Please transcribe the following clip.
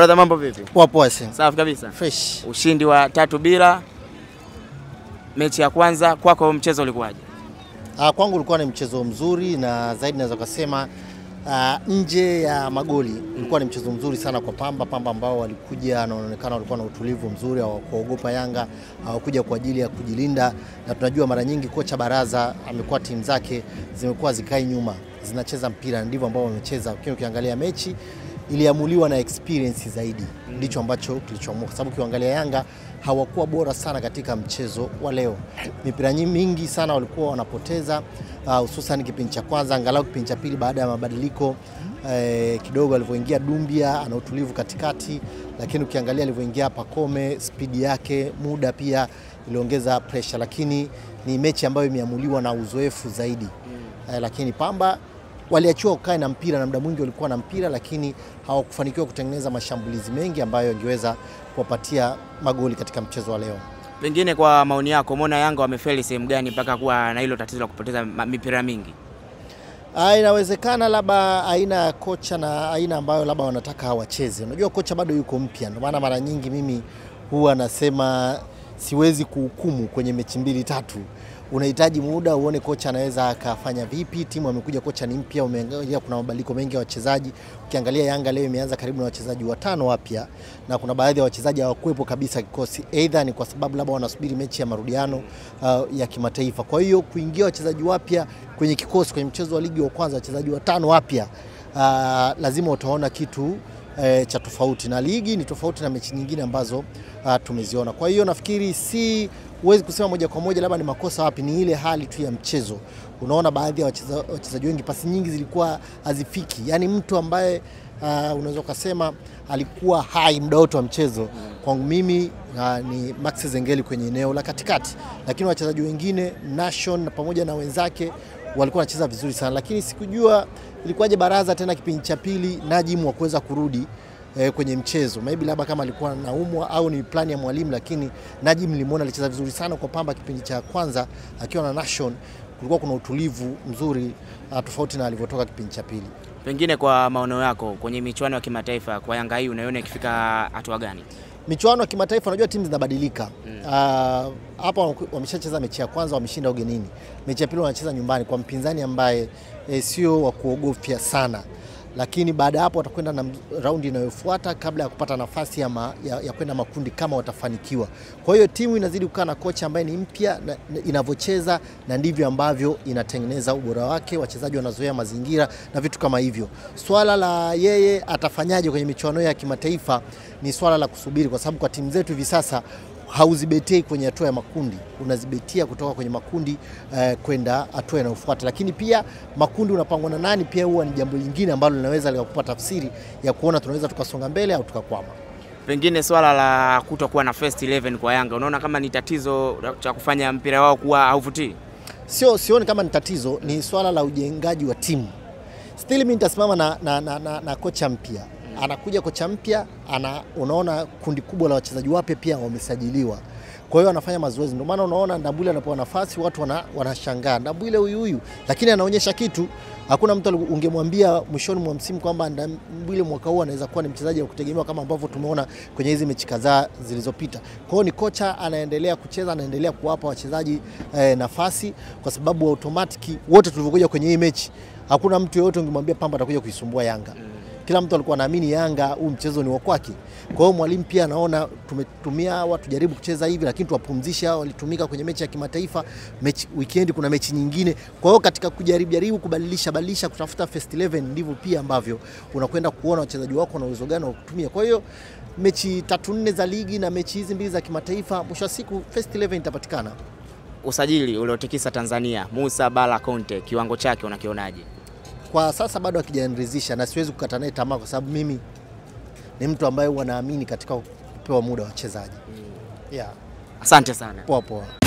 Brother, mambo vipi? Poa poa sana. Safi kabisa. Fresh. Ushindi wa 3-0 mechi ya kwanza kwako, mchezo ulikuwaje? Kwangu ulikuwa ni mchezo mzuri na zaidi naweza kusema nje ya magoli ulikuwa ni mchezo mzuri sana kwa Pamba. Pamba ambao walikuja na wanaonekana walikuwa na utulivu mzuri, hawakuogopa Yanga, hawakuja kwa ajili ya kujilinda, na tunajua mara nyingi kocha Baraza amekuwa timu zake zimekuwa zikai nyuma, zinacheza mpira, ndivyo ambao wamecheza. Lakini ukiangalia mechi iliamuliwa na experience zaidi, ndicho ambacho kilichoamua, kwa sababu ukiangalia Yanga hawakuwa bora sana katika mchezo wa leo. Mipira mingi sana walikuwa wanapoteza, hususan kipindi cha kwanza, angalau kipindi cha pili baada ya mabadiliko kidogo alivyoingia Dumbia ana utulivu katikati, lakini ukiangalia alivyoingia Pacome, speed yake, muda pia iliongeza pressure, lakini ni mechi ambayo imeamuliwa na uzoefu zaidi. Lakini Pamba waliachiwa ukae na mpira na muda mwingi walikuwa na mpira, lakini hawakufanikiwa kutengeneza mashambulizi mengi ambayo yangeweza kuwapatia magoli katika mchezo wa leo. Pengine kwa maoni yako, umeona Yanga wamefeli sehemu gani mpaka kuwa na hilo tatizo la kupoteza mipira mingi? Inawezekana labda aina ya kocha na aina ambayo labda wanataka wacheze. Unajua kocha bado yuko mpya, ndio maana mara nyingi mimi huwa nasema siwezi kuhukumu kwenye mechi 2-3. Unahitaji muda uone kocha anaweza akafanya vipi. Timu amekuja, kocha ni mpya, umeangalia kuna mabadiliko mengi ya wachezaji. Ukiangalia Yanga leo imeanza karibu na wachezaji 5 wapya, na kuna baadhi ya wachezaji hawakuepo kabisa kikosi, either ni kwa sababu labda wanasubiri mechi ya marudiano ya kimataifa. Kwa hiyo kuingia wachezaji wapya kwenye kikosi kwenye mchezo wa ligi wa kwanza, wachezaji 5 wapya, lazima utaona kitu cha tofauti, na ligi ni tofauti na mechi nyingine ambazo tumeziona. Kwa hiyo nafikiri si huwezi kusema moja kwa moja labda ni makosa wapi, ni ile hali tu ya mchezo. Unaona baadhi ya wachezaji wengi pasi nyingi zilikuwa hazifiki. Yaani mtu ambaye unaweza kusema alikuwa hai muda wote wa mchezo kwangu mimi ni Max Zengeli kwenye eneo la katikati, lakini wachezaji wengine Nation pamoja na wenzake walikuwa wanacheza vizuri sana, lakini sikujua ilikuwaje Baraza tena kipindi cha pili Najim wa kuweza kurudi kwenye mchezo. Maybe labda kama alikuwa anaumwa au ni plani ya mwalimu, lakini Najim nilimuona alicheza vizuri sana kwa Pamba kipindi cha kwanza akiwa na Nation, kulikuwa kuna utulivu mzuri tofauti na alivyotoka kipindi cha pili. Pengine kwa maono yako kwenye michuano ya kimataifa kwa Yanga hii unaiona ikifika hatua gani? Michuano ya kimataifa unajua timu zinabadilika. Hapa wameshacheza mechi ya kwanza wameshinda ugenini. Mechi ya pili wanacheza nyumbani kwa mpinzani ambaye sio wa kuogofya sana. Lakini baada hapo watakwenda na raundi inayofuata kabla ya kupata nafasi ya kwenda makundi kama watafanikiwa. Kwa hiyo timu inazidi kukaa na kocha ambaye ni mpya inavyocheza, na ndivyo ambavyo inatengeneza ubora wake, wachezaji wanazoea mazingira na vitu kama hivyo. Swala la yeye atafanyaje kwenye michuano ya kimataifa ni swala la kusubiri, kwa sababu kwa timu zetu hivi sasa hauzibetei kwenye hatua ya makundi, unazibetia kutoka kwenye makundi kwenda hatua inayofuata. Lakini pia makundi unapangwa na nani pia huwa ni jambo lingine ambalo linaweza likakupa tafsiri ya kuona tunaweza tukasonga mbele au tukakwama. Pengine swala la kutokuwa na first 11 kwa Yanga, unaona kama ni tatizo cha kufanya mpira wao kuwa hauvutii? Sio, sioni kama ni tatizo, ni swala la ujengaji wa timu. Still mimi nitasimama na kocha mpya. Anakuja kocha mpya, unaona kundi kubwa la wachezaji wapya pia wamesajiliwa. Kwa hiyo anafanya mazoezi. Ndio maana unaona Ndambwile anapewa nafasi, watu wanashangaa. Ndambwile huyu, lakini anaonyesha kitu. Hakuna mtu ungemwambia mwishoni mwa msimu kwamba Ndambwile mwaka huu anaweza kuwa ni mchezaji wa kutegemewa kama ambavyo tumeona kwenye hizi mechi kadhaa zilizopita. Kwa hiyo ni kocha anaendelea kucheza, anaendelea kuwapa wachezaji nafasi, kwa sababu automatic wote tulivyokuja kwenye hii mechi hakuna mtu yeyote ungemwambia Pamba atakuja kuisumbua Yanga. Kila mtu alikuwa anaamini Yanga huu mchezo ni wa kwake. Kwa hiyo mwalimu pia anaona tumetumia hawa, tujaribu kucheza hivi lakini tuwapumzishe hao walitumika kwenye mechi ya kimataifa, mechi weekend kuna mechi nyingine. Kwa hiyo katika kujaribu kubadilisha kutafuta first 11 ndivyo pia ambavyo unakwenda kuona wachezaji wako na uwezo gani wa kutumia. Kwa hiyo mechi 3-4 za ligi na mechi hizi 2 za kimataifa, mwisho wa siku first 11 itapatikana. Usajili uliotikisa Tanzania, Musa Bala Conte, kiwango chake unakionaje? Kwa sasa bado hakijaniridhisha na siwezi kukata naye tamaa, kwa sababu mimi ni mtu ambaye huwa naamini katika kupewa muda wa wachezaji. Yeah. Asante sana. Poa poa.